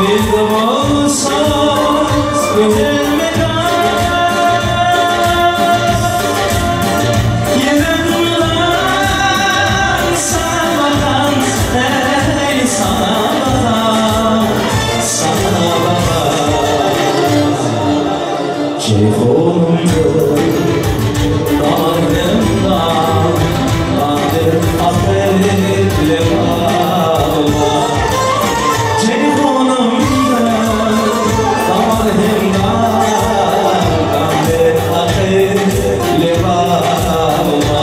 Bir de olsa güzel mekan. Ýüregimden saňa bakan, eý saňa bakan, saňa bakan. Jeýhunymdyr damarymdan Gandyr akyp lebagyma. Jeýhunymdyr damarymdan Gandyr akyp lebagyma.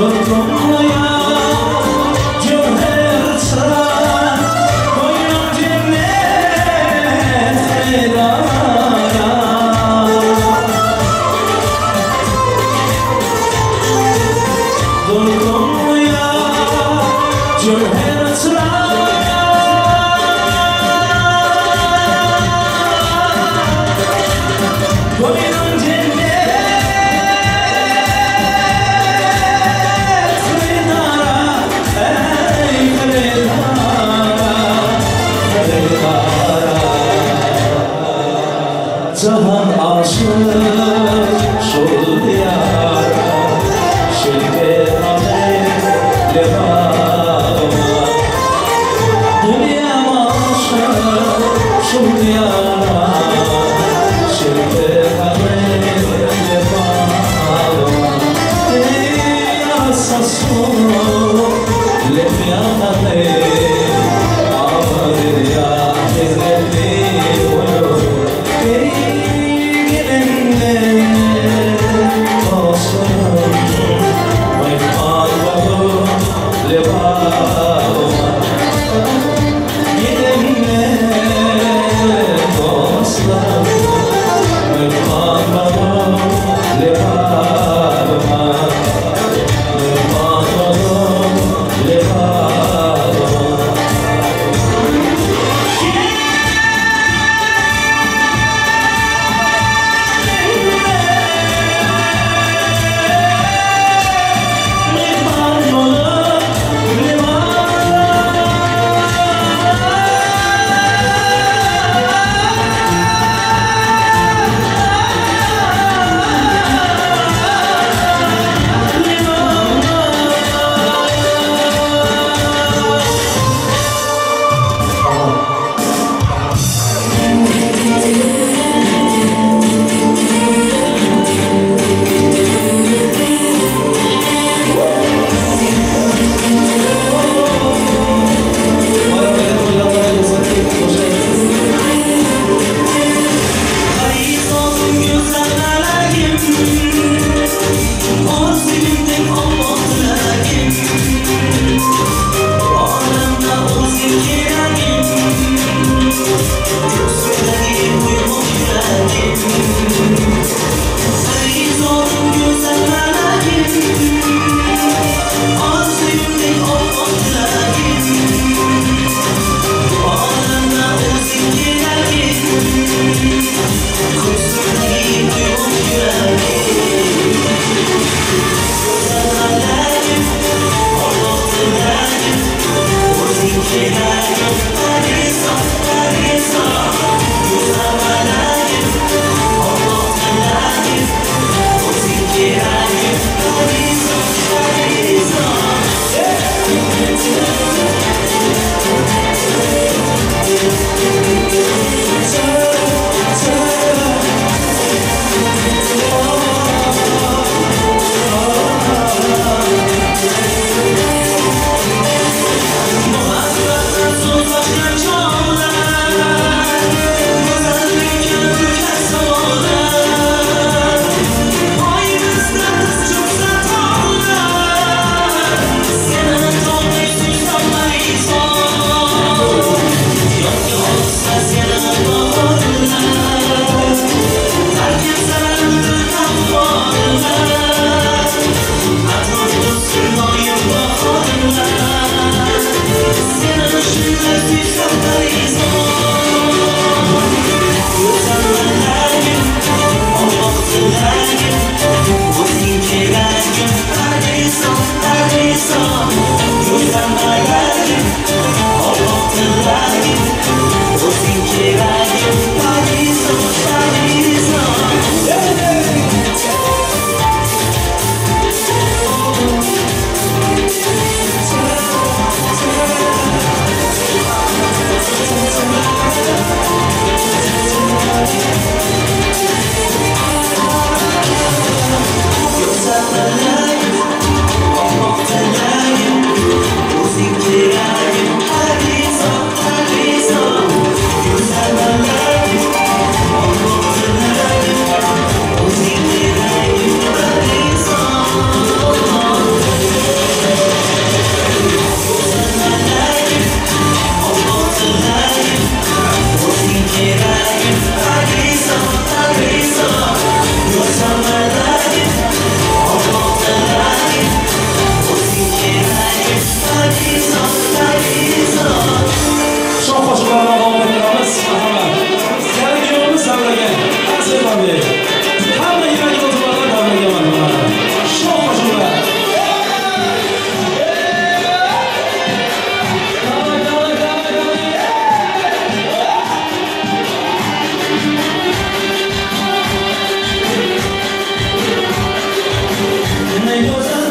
Durgunlaýan jöwher çyra, Goýnuň jennet meýdana. Durgunlaýan jöwher çyra, Goýnuň jennet meýdana, Eý, meýdana, meýdana. Jahan aşyk şol diýara, Şeýle akyp lebagyma. Dünýäm aşyk şol diýara, Şeýle akyp lebagyma. Eý, arassa suw, leb ýakasy, Amyderýa hezretli boýy. Eý, gelinler. Shoh qo'shiqlarni davom ettiramiz. Marhamat. Yangi yo'limiz davraga. Aselbek. Hamma yuragi o'tirganlar davraga marhamat. Shoh qo'shiqlar. Давай, давай, давай, давай. Ne go'zal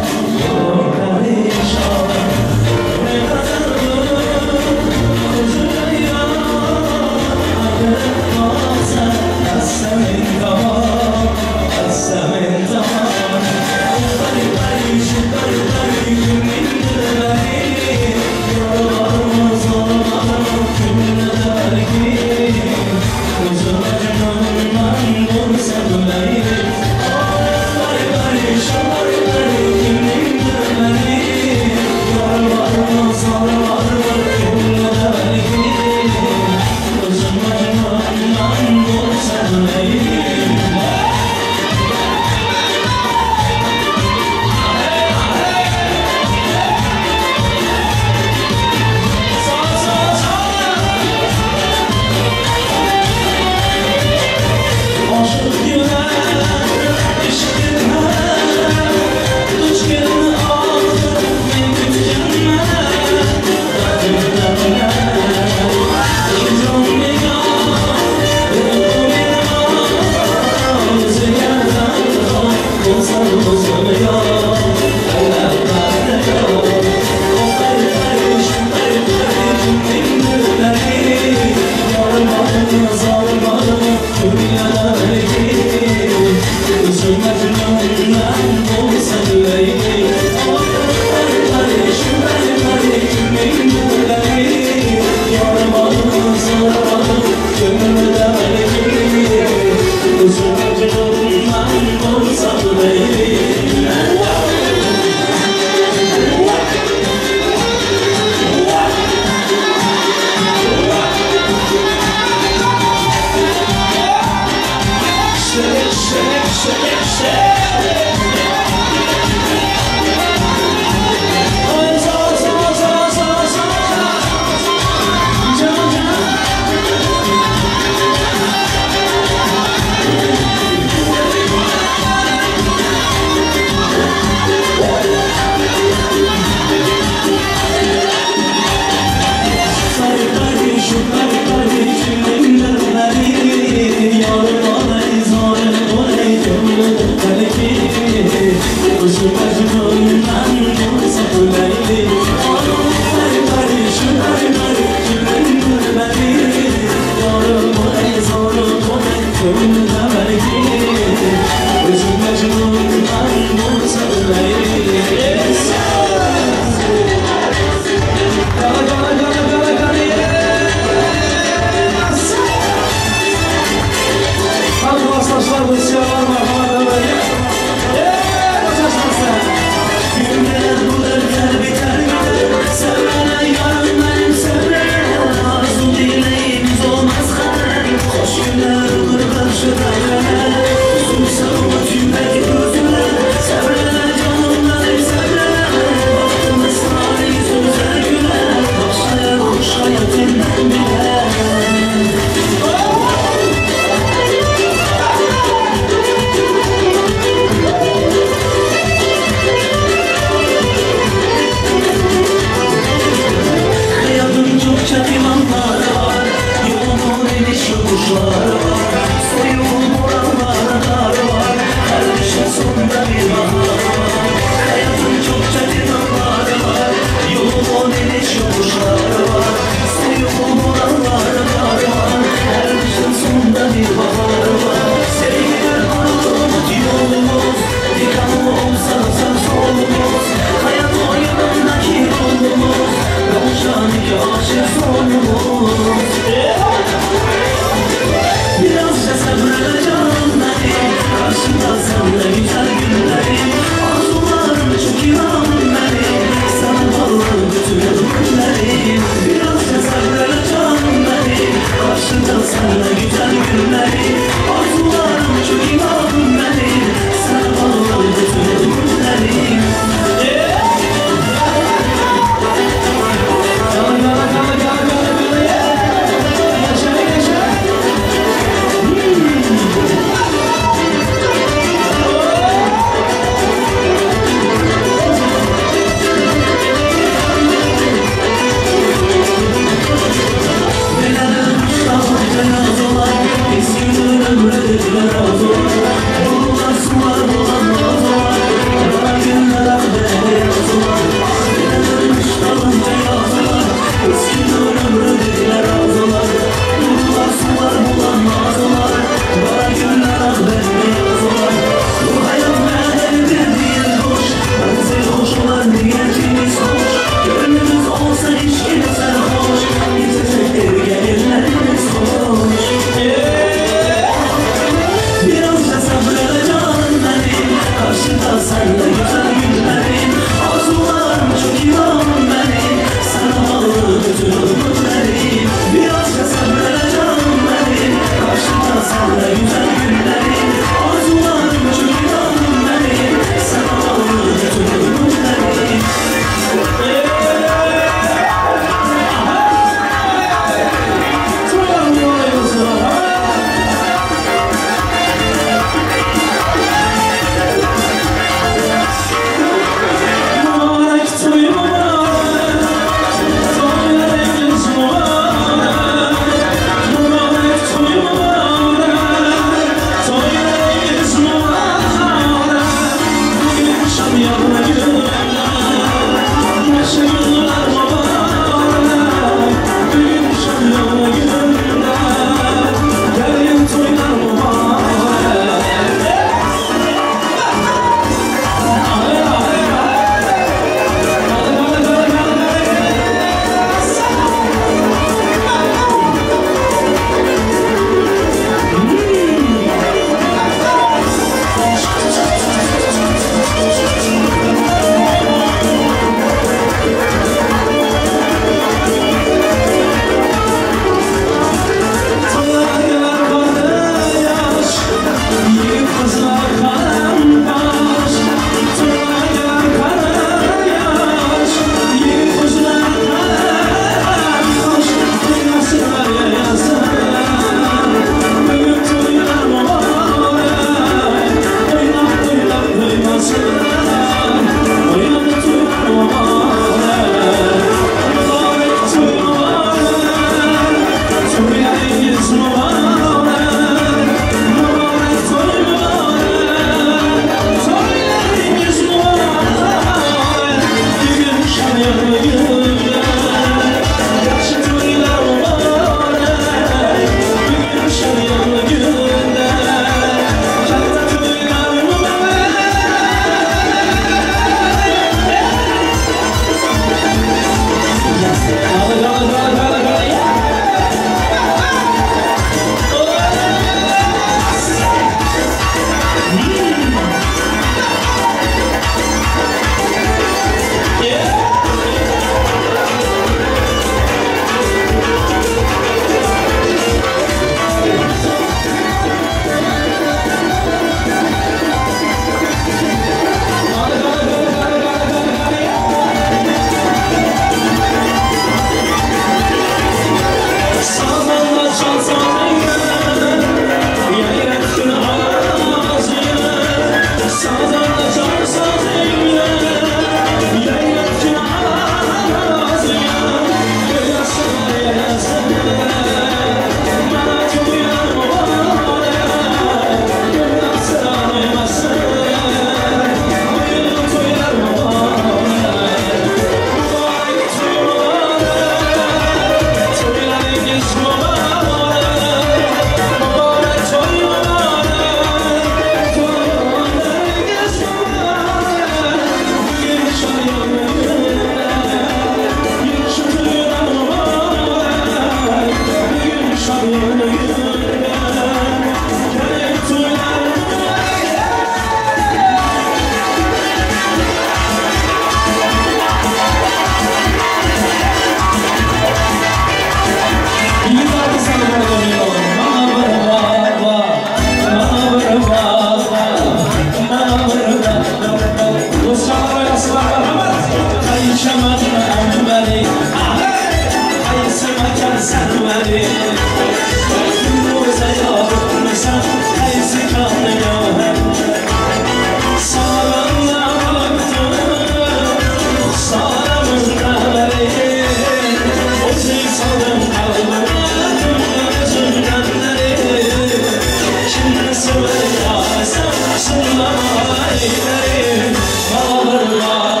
neýlärin Maňa bir baba,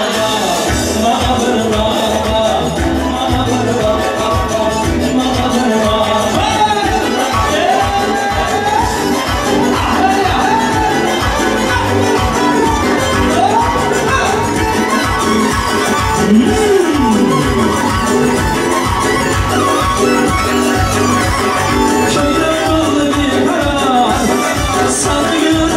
maňa bir baba, maňa bir baba, maňa bir baba. Köýnek boldy bikarar, Sarı gülüm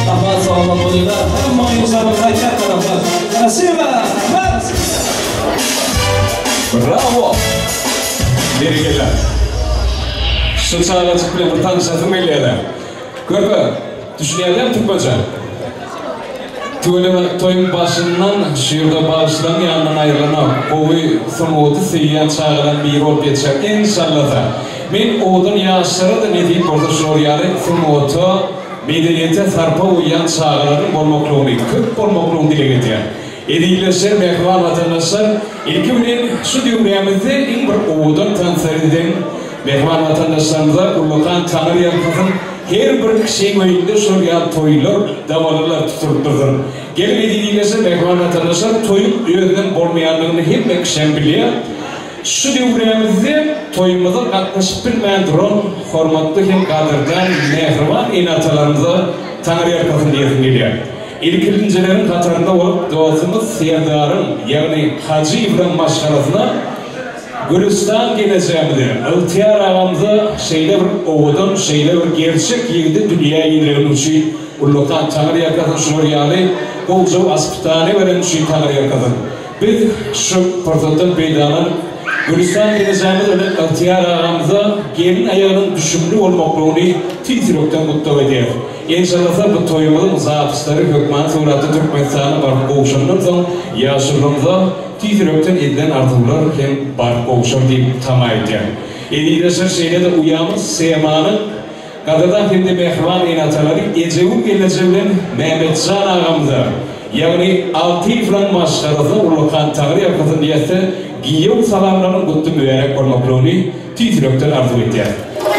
Rahmat, salomat bo'linglar. Hammangizga katta rahmat. Спасибо. Rahmat. Bravo! Berekella. Şu çagajyk bilen bir tanyşasym gelýär-dä. Körpe, düşünýäňmi türkmençe? Tüweleme toýuň başyndan şu ýerde bagşylaryň ýanyndan aýrylanok. Gowy sungaty söýýän çagalaň biri bolup ýetişer enşallasa. Men owadan ýaşlara-da nesip bolsa şular ýaly sungata, medeniýete sarpa goýýan çagalaryň bolmaklygyny, köp bolmaklygyny dileg edýän. Ezizleşer mähriban watandaşlar, ilki bilen şu döwrämizde iň bir owadan tanslar eden mähriban watandaşlarymyza ullakan Taňry ýalkasyn, her bir kişiň öýünde şol ýaly toýlar, dabaralar tutulyp dursun. Geliň ezizleşer mähriban watandaşlar, toýuň özüniň bolmaýandygyny hemme kişem bilýär. Şu döwrämizde toýumyza gatnaşyp bilmän duran hormatly hem gadyrdan mähriban ene-atalarymyza Taňry ýalkasyn diýesim gelýär. Ilkilinjileriň hatarynda bolup dostumyz Serdaryň, ýagny Hajyýewiň maşgalasyna Gülüstan gelejemize, Ygtyýar agamyza şeýle bir owadan, şeýle bir gerçek ýigidi dünýä indireni üçin ullakan Taňry ýalkasyn şular ýaly gowja waspitaniýa bereni üçin Taňry ýalkasyn. Biz şu pursatdan peýdalanyp Gülüstan gelejemiz bilen Ygtyýar agamyza gelin aýagynyň düşümli bolmaklygyny tüýs ýürekden gutlag edýäris. Enşallasa bu toýumyzyň zapislary hökman suratda Türkmenistana baryp gowşandan soň ýaşulymyza tüýs ýürekden edilen arzuwlar hem baryp gowşar diýip tama edýän. Ezizleşer şeýle-de uýamyz Semanyň gadyrdan hem-de mähriban ene-atalary Ejegül gelneje bilen Mämmetjan agamyza, ýagny Altyýewlaň maşgalasyna ullakan Taňry ýalkasyn diýäs-de giýew salamlarynyň gutly mübärek bolmaklygyny Tüýs ýürekden arzuw edýäs.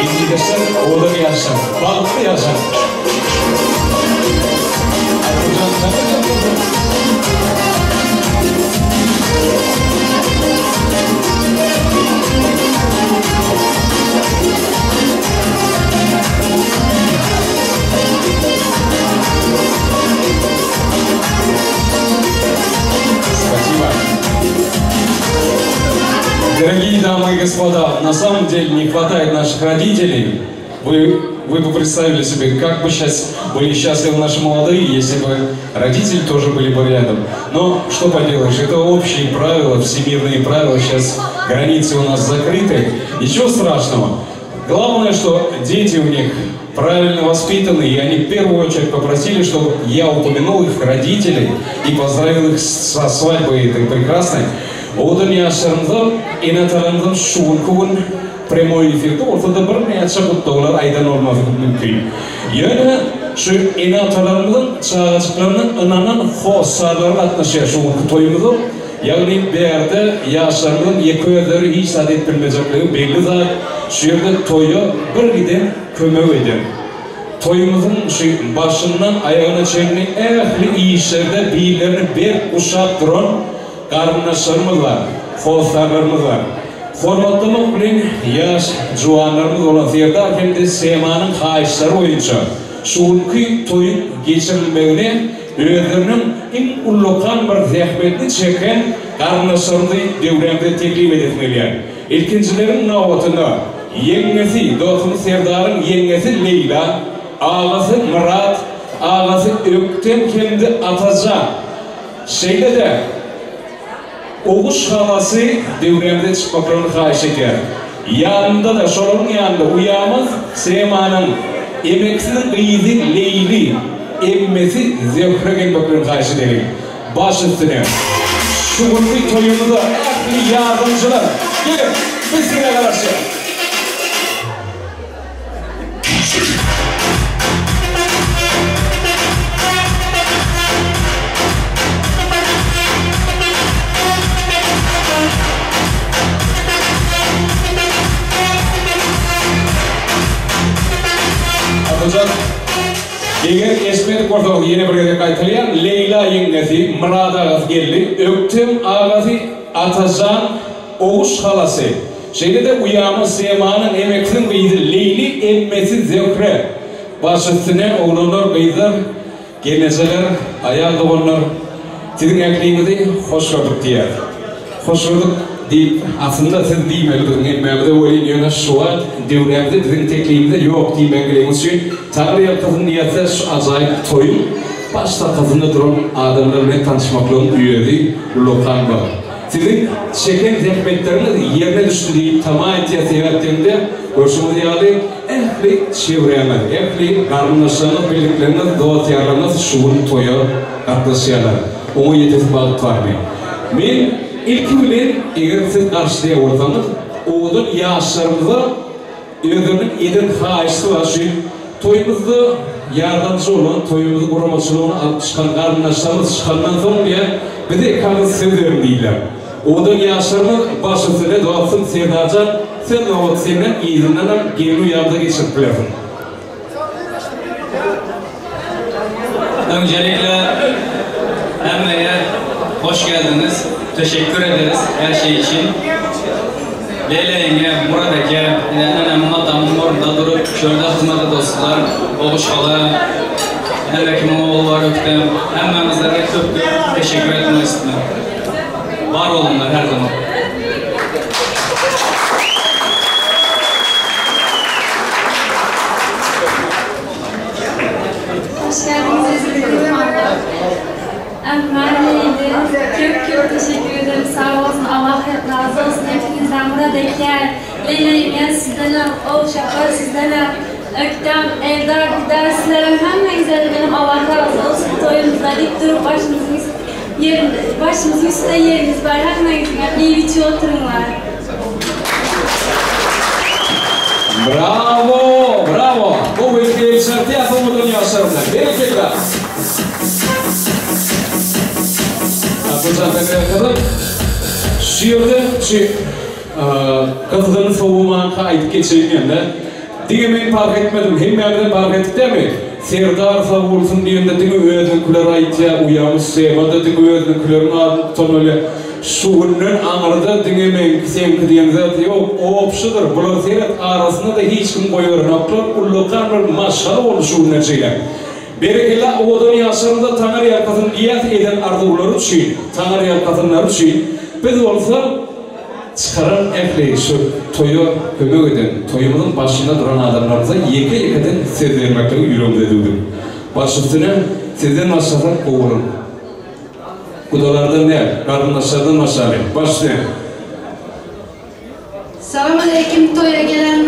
Eziz owadan ýaşaň, bagtly ýaşaň. Altynjan saňa jan bolsun. Спасибо. Дорогие дамы и господа, на самом деле не хватает наших родителей. Вы Вы бы представили себе, как бы сейчас были счастливы наши молодые, если бы родители тоже были бы рядом. Но что поделаешь, это общие правила, всемирные правила. Сейчас границы у нас закрыты. Ничего страшного. Главное, что дети у них правильно воспитаны, и они в первую очередь попросили, чтобы я упомянул их родителей и поздравил их со свадьбой этой прекрасной. Owadan ýaşlarymyza ene-atalarymyzyň şu günki gün prýamoý efirde bolsa-da birnäçe gutlaglar aýdan bolmagy mümkin. Ýöne şu ene-atalarymyzyň çagajyklaryna ynanan hossarlary gatnaşýar şu günki toýumyza. Ýagny bärde ýaşlarymyzyň ýeke özleri hiç zat edip bilmejekligi belli zat. Şu ýerde toýa bir giden kömek eden, toýumyzyň şu başyndan aýagyna çenli ähli işlerde billerini berk guşap duran Garyndaşlarymyz bar, hossarlarymyz bar. Hormatlamak bilen ýaş juwanlarymyz bolan Serdar hem-de Semanyň haýyşlary boýunça şu günki toýuň geçirilmegine özleriniň iň ullakan bir zähmetini çeken garyndaşlarymyzy döwrämize teklip edesim gelýär. Ilkinjileriň nobatynda ýeňňesi, dostumyz Serdaryň ýeňňesi Leýla, agasy Myrat, agasy Öktem hem-de Atajan, Şeýle-de, Oguş halasy döwrämize çykmaklaryny haýyş edýär. Ýanynda-da, şolaryň ýanynda uýamyz Semanyň emeksiz gyzy Leýli, emmesi Zöhre gelmeklerini haýyş edeliň. Baş üstüne. Şu günki toýumyza ähli ýardamçylar, geliň, biz size garaşýas. Atajan, eger eşitmedik bolsaňyz ýene bir gezek gaýtalaýan, Leýla ýeňňesi, Myrat agasy geldi, Öktem agasy, Atajan, Oguş halasy, şeýle-de uýamyz Semanyň emeksiz gyzy Leýli, emmesi Zöhre. Baş üstüne, oglanlar, gyzlar, gelnejeler, aýal doganlar, siziň ähliňizi hoş gördük diýýäs. Hoş gördük diýip, aslynda siz diýmeli biziň hemmämize welin, ýöne şu wagt döwrämizde biziň teklibimize ýok diýmeňligiňiz üçin Taňry ýalkasyn diýýäs-de, şu ajaýyp toýuň baş sakasynda duran adamlar bilen tanyşmaklygyň özi ullakan bagt. Siziň çeken zähmetleriňiz ýerine düşdi diýip tama etýär sebäp diýende, görşüňiz ýaly, ähli çewräňiz, ähli garyndaşlaryňyz, birlikleriňiz, dost-ýarlaryňyz şu gün toýa gatnaşýarlar. Oňa ýetesi bagt barmy? Men ilki bilen, eger siz garşy däl bolsaňyz, owadan ýaşlarymyza Özleriniň eden haýyşty bar şu toýumyzda ýardamçy bolan toýumyzy guramaçylygyny alyp çykan garyndaşlarymyz çykandan soň diýýär bize iki agyz söz beriň diýdiler. Owadan ýaşlarymyz baş üstüne dostum Serdarjan söz nobaty senden yzyndanam gelin uýamyza geçirip bilersiň. Öncelikle hemmeye hoş geldiniz. Teşekkür ederiz her şey için. Leyla yenge, Murat eke, nenem, atamın orada durup şurada hizmete dostlar, Oğuş hala, Hemmekimin oğlu var Öktem, hemmemizlere çok teşekkür etmek istiyorum. Var olunlar her zaman. Hoş geldiniz Ezgi Emma Leyli, Köp köp teşekkür ederim. Sağ olsun. Allah razı olsun. Hepinizden Murat Eker, Leyla Yenge sizden Oğuz Şakar sizden Öktem, Eldar, Gider sizlere hemmenize de benim Allah razı olsun. Toyumuzda dik durup başımızın, yerin, başımızın üstünde yeriniz var. Hemmenizden iyi bir oturun var. Brawo, brawo! Bu ülkeyi şartı owadan ýaşlarymyza. Berekella! Akyljan Taňryýalkasyn, şu ýerde şu gyzgyny sowumanka aýdyp geçeýin ýöne. Diňe men parh etmedim, hemmämizem parh etdik dämi? Serdar sag bolsun diýende diňe özüniňkileri aýtýar, uýamyz Sema-da diňe özüniňkileriň adyny tutan bolýar. Şu günden aňyrda diňe meňki seňki diýen zat ýok, obşydyr. Bular seret arasynda-da hiç kim goýberenoklar, ullakan bir maşgala boldy şu günden şeýläk. Berekella owadan ýaşlarymyza Taňry ýalkasyn diýýäs eden arzuwlary üçin, Taňry ýalkasynlary üçin. Biz bolsa. çykaran ähli şu toýa kömek eden, toýumyzyň başynda duran adamlarymyza ýeke-ýekeden söz bermekligi ýüregimize düwdük. Baş üstüne, sizden başlasak gowy bolar. Gudalardan däl, garyndaşlardan başlalyň. Baş üstüne. Salam aleýkim toýa gelen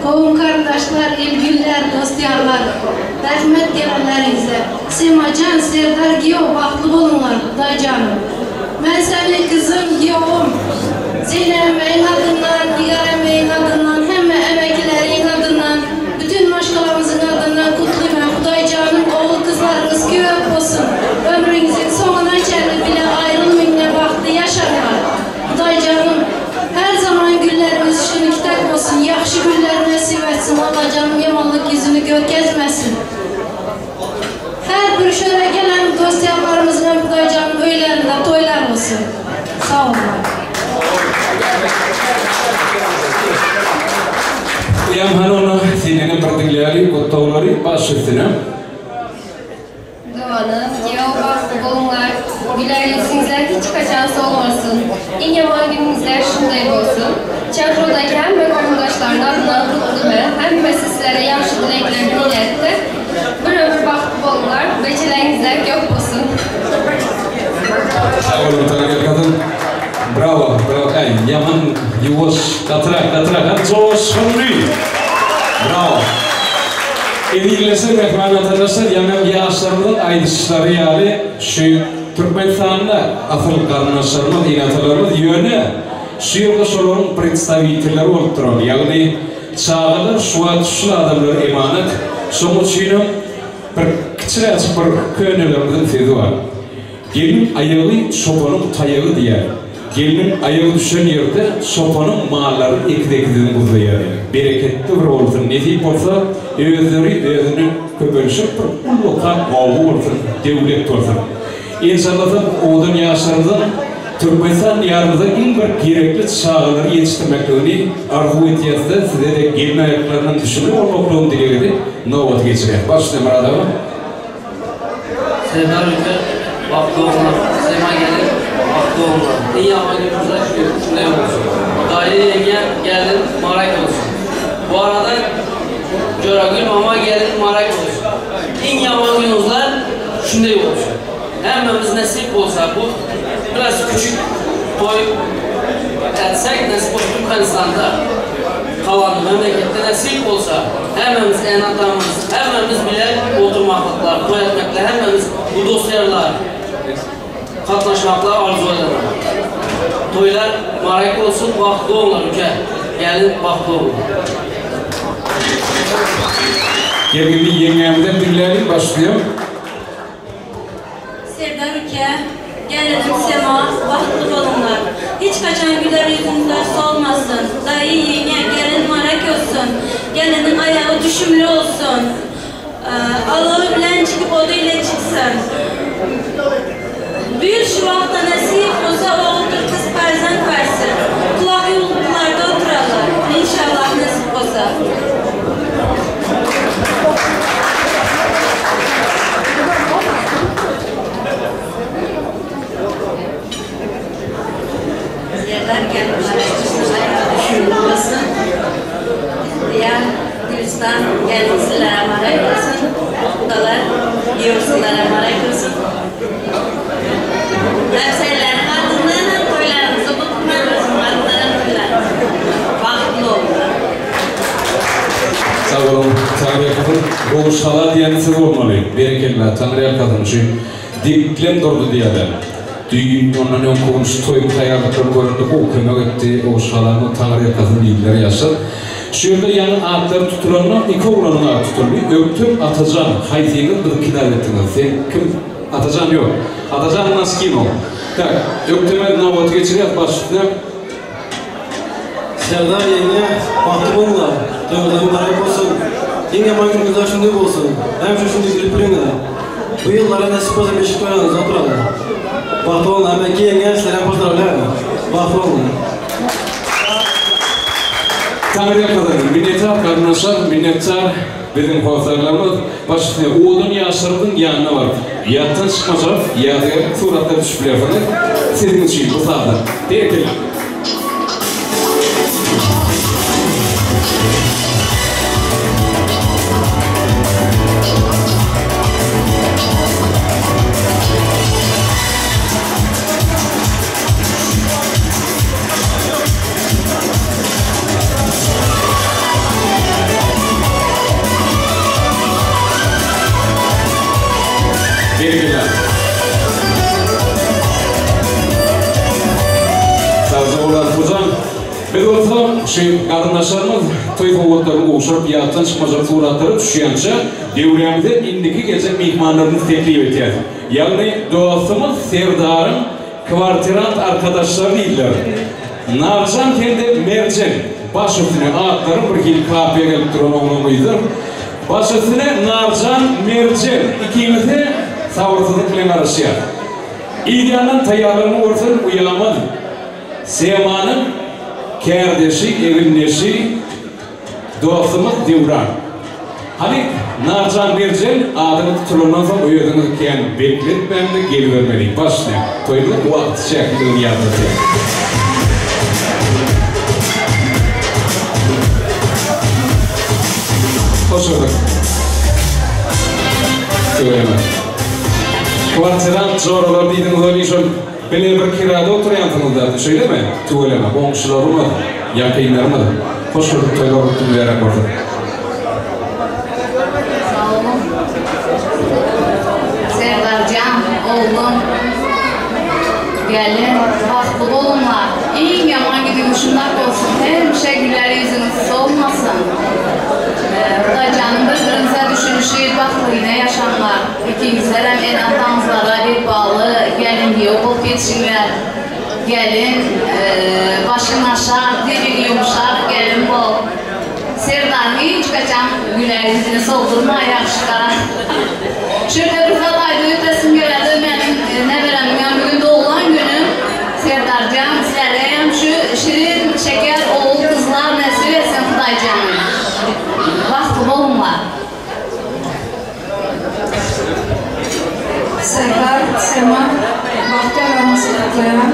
kowum garyndaşlar il günler dost ýarlar rahmet gelenleriňize Semajan Serdar giýew bagtly boluňlar Hudaýjanym men seni gyzym giýewim Zeýnebeýiň adyndan Nigarebeýiň adyndan hemme emekileriň adyndan bütün maşgalamyzyň adyndan gutlyman Hudaýjanym ogul gyzlaryňyz köp bolsun ömrüňiziň soňuna çenli bile aýrylmyňne bagtly ýaşaňlar. Hudaýjanym her zaman günlerimiz şuny kitap bolsun ýagşy günler nesip etsin Allajanym ýamanlyk ýüzüni görkezmesin her bir şöyle gelen dost ýarlarymyzyň hem Hudaýjanym öýlerinde toýlar bolsun sag bollar. Uýam hany onda sendenem bir diňläli gutlaglary baş üstüne. Doganym, giýew bagtly boluňlar, güler ýüzüňizler hiç haçan solmasyn. Iň ýaman günüňizler şunday bolsun. Çarhowdaky hemme kowumdaşlaryň adyndan gutly men hemmesi sizlere ýagşy dileglerini iletdi. Bir ömür bagtly boluňlar, beçeleňizler köp bolsun. Sag boluň Taňryýalkasyn. Brawo, brawo, äý, ýaman ýuwaş, gatyrak, gatyrak, hany joşgunly. Brawo. Ezizleşen mähriban watandaşlar, ýaňam ýaşlarymyzyň aýdyşlary ýaly, şu Türkmenistanda asyl garyndaşlarymyz, ene-atalarymyz ýöne şu ýerde şolaryň predstawitelleri bolup duran, ýagny çagalar şu wagt şul adamlara emanat, şonuň üçinem bir kiçiräjik bir könelerimiziň sözi bar. Gelniň aýagy çopanyň taýagy diýýär. Gelniň aýagy düşen ýerde çopanyň mallary ekiz-ekizden guzlaýar. Bereketli bir bolsun, nesip bolsa, özleri özünden köpelişip bir ullakan oba bolsun, döwlet bolsun. Enşallasa bu owadan ýaşlarymyzyň Türkmenistan diýarymyza iň bir gerekli çagalary ýetişdirmekligini arzuw etýäs-de, size-de gelin aýaklarynyň düşümli bolmaklygyny dileg edip, nobaty geçirýäs. Baş üstüne Myrat aga. Serdar ülke bagtly bolsunlar. Sema gelin bagtly bolsunlar. Iň ýaman günüňizler şunday bolsun. Daýy ýeňňe gelin marak bolsun. Bu arada Joragül mama gelin marak bolsun. Iň ýaman günüňizler şunday bolsun. Hemmemiz nesip bolsa bu biraz küçük toý etsek nesip bolsa Türkmenistanda kalan memleketde nesip bolsa hemmemiz ene-atamyz hemmemiz bile oturmaklyklar toý etmekler hemmemiz bu dost-ýarlar gatnaşmaklar arzuw ederim. Toýlar marak bolsun bagtly bolunlar ülke gelin bagtly bolun. Gelin indi ýeňňämizem diňläliň başlaýam. Serdar uka, gelinim Sema, bagtly boluňlar. Hiç haçan güler ýüzüňizler solmasyn. Daýy, ýeňňe, gelin marak olsun. Geliniň aýagy düşümli bolsun. Alawy bilen çykyp ody ile çyksyn. Bu ýyl şu wagtda nesip bolsa oguldyr gyz perzent bersin. Gulagy ýuwluklarda oturaly. Inşallah nesip bolsa. Serdar gelin Diýar Gülistan gelin sizlere maray bolsun. Gudalar giýew sizlere maray bolsun. Hemşerileriň adyndan hem toýlaryňyzy gutlaýan özümiň adymdan hem toýlaryňyzy gutlaýan. Bagtly boluňlar. Sag boluň Taňryýalkasyn Gowuşgala diýeni siz bolmaly. Berekella Taňryýalkasyn şu diklem durdy diýýäler. Düýn ondan öňki gün şu toýuň taýýarlyklary görüldi gowy kömek etdi Gowuşgalanyň Taňryýalkasyn diýdiler ýaşlar. Şu ýerde ýaňy atlar tutulanda iki oglanyň ady tutuldy Öktem Atajan haýsyňyz bizi kidal etdiňiz sen kim Atajan ýok. Atajan u nas kinul. Tak, Ökdeme nobaty geçirýäs baş üstüne. Serdar ýeňňe bagtly bollar, toýuňyza mübarek bolsun. Iň ýaman günüňizde şunday bolsun. Hemişe şunday gülüp ýörüňiz. Bu ýyllara nesip bolsa beşik toýlaryňyzda oturaly. Bagtly boluň Ämeki ýeňňe sizlerem pozdrawlýaýyn. Bagtly boluň. Taňryýalkasyn, minnetdar garyndaşlar, minnetdar. Biziň hossarlarymyz baş üstüne owadan ýaşlarymyzyň ýanyna baryp, ýatdan çykmajak ýadygärlik suratlara düşüp bilersiňiz. Siziň üçin bu sazlar. Berekella! Berekella. Sagja bol Arzujan. Biz bolsa şu garyndaşlarymyz toý sowgatlaryny gowşuryp ýatdan çykmajak suratlara düşýänçä döwrämize indiki geljek myhmanlarymyzy teklip etýäs. Ýagny dostumyz Serdaryň kwartirant arkadaşlary diýdiler. Narjan hem-de Merjen baş üstüne atlary bir hili kapyýa gelip duran oglan-gyzlar. Baş üstüne Narjan, Merjen ikiňize sabyrsyzlyk bilen garaşýas. Yz ýandan taýýarlygyny görsen uýamaz. Semanyň kärdeşi, egindeşi, dostumyz Döwran. Hany, Narjan Merjen adyňyz tutulandan soň özüňizi kän bekletmän-de gelibermeli. Baş üstüne. Toýumyzyň wagty çäklidigini ýatladýan. Hoş gördük. Tüweleme. Kwartirant joralar diýdiňiz welin şol Bile bir kirada oturýansyňyz zat, şeýlemi? Tüweleme, goňşularymyz, ýakynlarymyz. Hoş gördük, toýlar gutly mübärek bolsun! Sag boluň. Serdarjan, oglum, gelin, bagtly boluňlar. Iň ýaman gidigiň şundak bolsun, hemişe güler ýüzüňiz solmasyn. Hudaýjanyň bir-biriňize düşünişip, bagtly ýene ýaşaňlar. Ikiňizlerem ene-ataňyzlara wepaly gelin-giýew bolup ýetişiňler. Gelin, başyň aşak, diliň ýumşak gelin bol. Serdaryň hiç haçan güler ýüzüni soldurma, ýagşyka. Şu ýerde bir zat aýdyp ötesim gelýär, meniň neberemiňem bu gün doglan güni. Serdarjan, sizlerem şu şirin şeker ogul-gyzlar nesip etsin Hudaýjanym. Bagtly boluňlar. Serdar, Sema, bagtyýarlygyňyzy gutlaýan.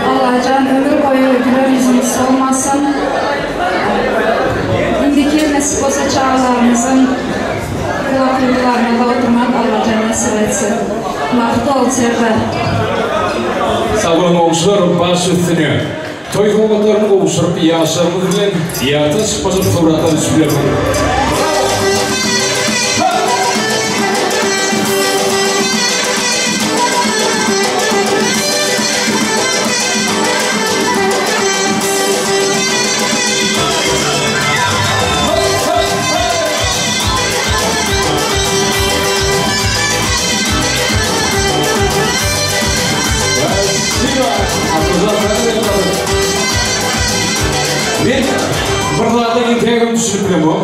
Allajan ömür boýy güler ýüzüňiz solmasyn. Indiki ýyl nesip bolsa çagalaryňyzyň gulaklyklaryna-da oturmak Allajan nesip etsin. Bagtly bol Serdar. Sag boluň goňşular baş üstüne. Toý sowgatlaryny gowşuryp ýaşlarymyz bilen ýatdan çykmajak suratlar düşüp bilersiňiz. Men bir zada entägem düşünip bilemok.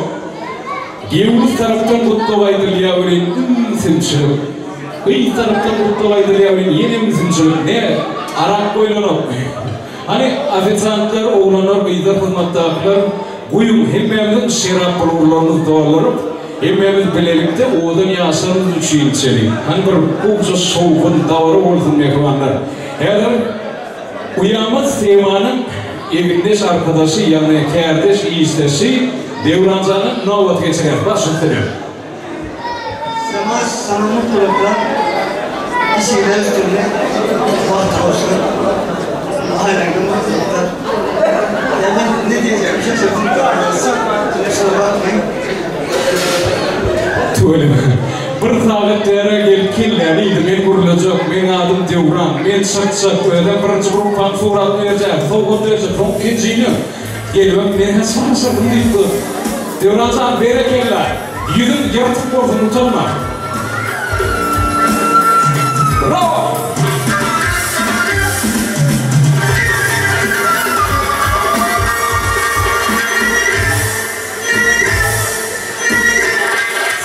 Gewruz tarapdan gutlag aýdylýar welin ümsümçilik. Gyz tarapdan gutlag aýdylýar welin ýene ümsümçilik. Ne, arak goýlanokmy? Hany ofisiantlar, oglanlar, gyzlar hyzmatdakylar guýuň hemmämiziň şerap bulgurlarymyzy dolduryp, Hemmämiz bilelikde owadan ýaşlarymyz üçin içeli. Hany bir gowja şowhun, dabara bolsun mähribanlar. Häzir uýamyz Semanyň egindeş arkadaşy, ýagny kärdeş işdeşi Döwranjana nobat geçirýäs. Baş üstüne. Sema sana mutluluklar, işiňde üstünlik, bagt bolsun. Ailende mutluluklar. Ya ben ne diyeceğimi şaşırdım daha doğrusu. Kusura bakmayın. Tüweleme. Bir sagat bäre gelip kelläni iýdi. Men gürlejek, meň adym Döwran, men çykjak, özem birinji gruppanyň suratyny berjek, sowgat berjek, soň ikinjini. Gelibem men-hä çaşyrdym diýip dur. Döwran jan, berekella! Ýüzüň ýyrtyk bolsun, utanma. Brawo!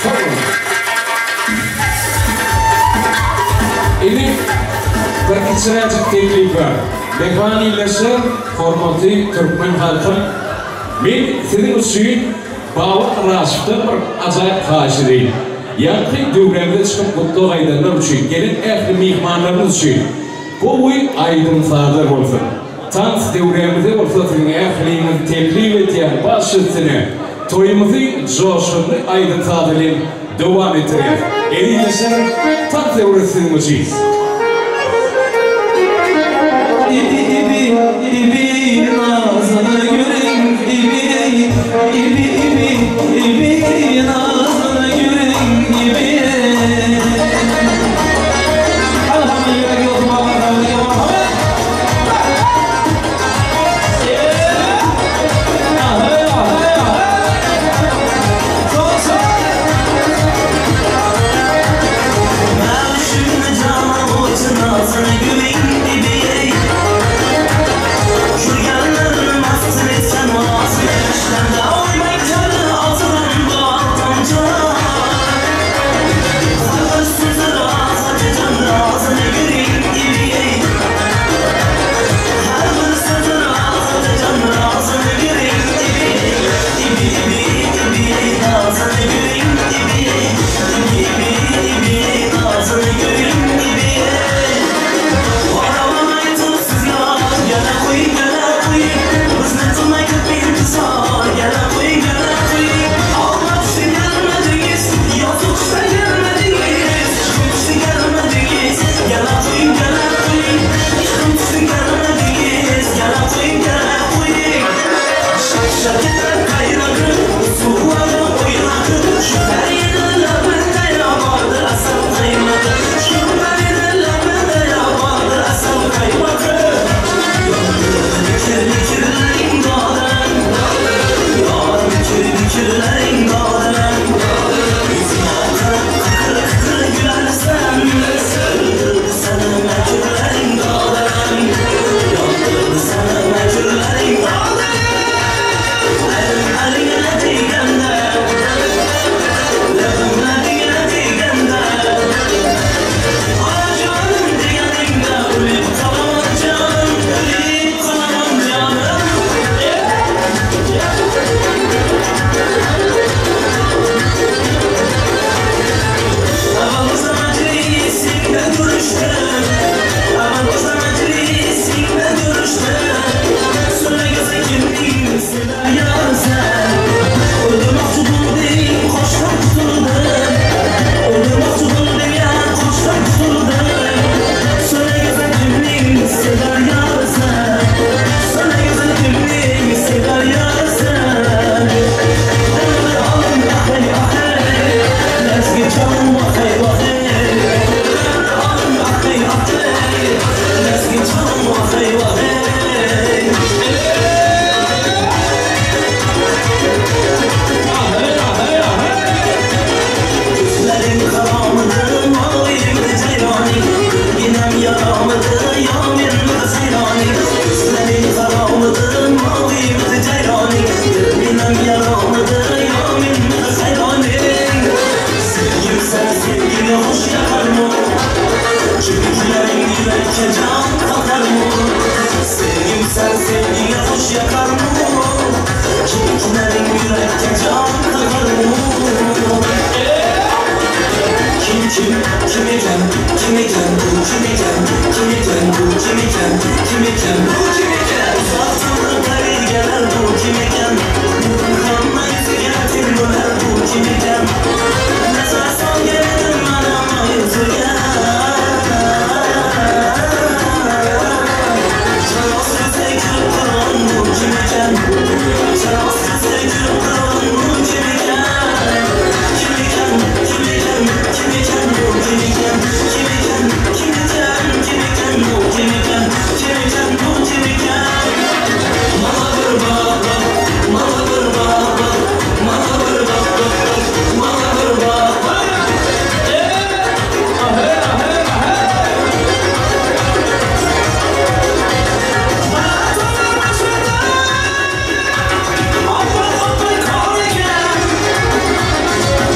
Sag boluň. Indi bir kiçiräjik teklip bar. Mekan illeşer, hormatly türkmen halkym. Men siziň üçin Baba Raşytdan bir ajaýyp haýyş edeýin. Ýaňky döwrämize çykyp gutlag aýdanlar üçin, gelen ähli myhmanlarymyz üçin gowy aýdym-sazlar bolsun. Tans döwrämize bolsa siziň ähliňizi teklip edýän baş üstüne. Toýumyzy joşgunly aýdym-saz bilen dowam etdirýäs. Ezizleşer, tans döwresi siziň üçin. Ibi ibi ibi nazyny görüň ibi ibi ibi ibi nazyny görüň ibi. Sevgiye hoş yakar mı? Çünkülerin yürekçe can katar mı? Sevgim sen sevgiye hoş yakar mı? Kimkilerin yürekçe can katar mı? Kim kim, kim eken, kim eken bu, kim eken, kim eken bu, kim eken, kim eken bu, kim eken? Uzaktan garip gelir bu, kim eken? Kanla yüzü getir döner bu, kim eken? Ne sarsan gelirim anama yüzüge. Çaras yüze gülüp duran bu, kim eken? Çaras yüze gülüp duran bu, kim eken? Kim eken, kim eken, kim eken bu, kim eken? Kim eken, kim eken, kim eken bu, kim eken? Kim eken bu, kim eken? Mala bir bak bak, mala bir bak bak, mala bir bak bak bak, mala bir bak bak.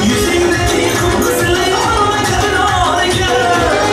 Yüzündeki kıpkızıl alma kadar eken.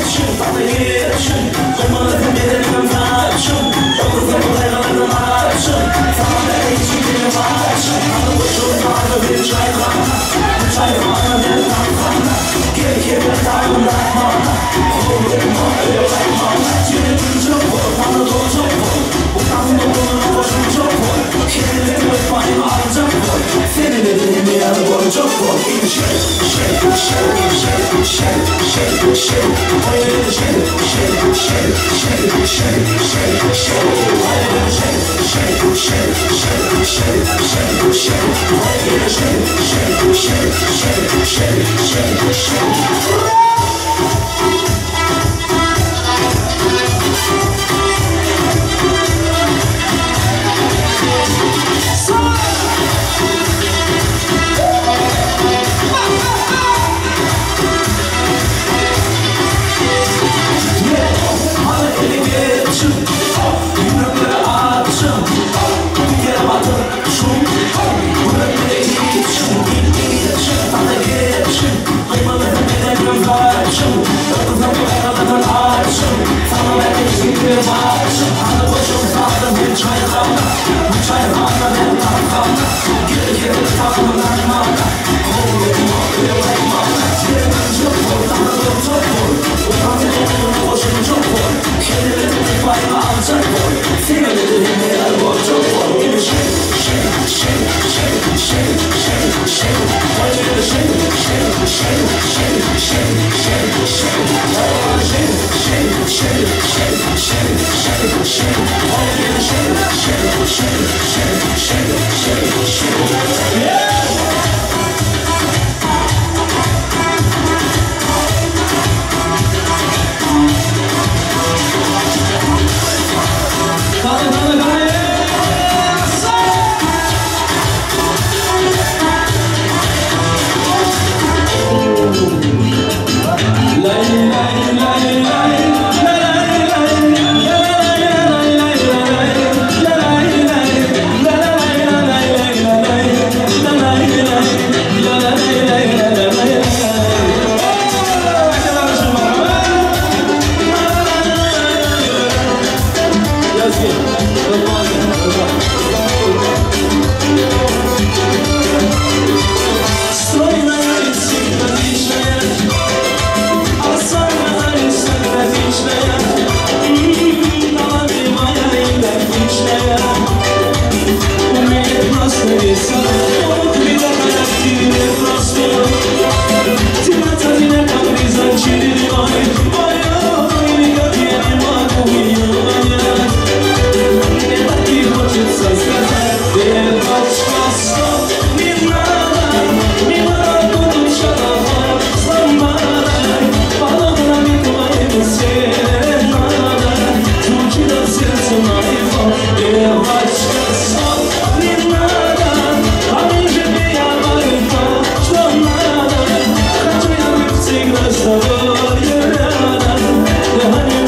Хочу я быть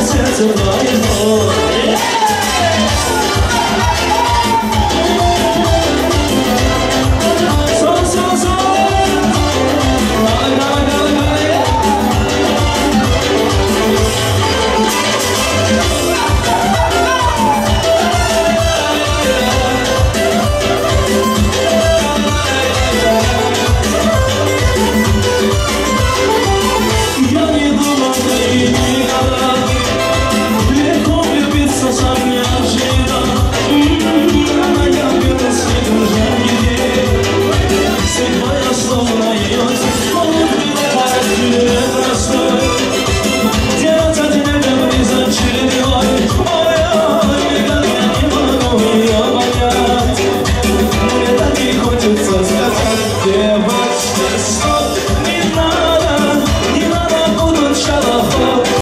всегда с тобой рядом.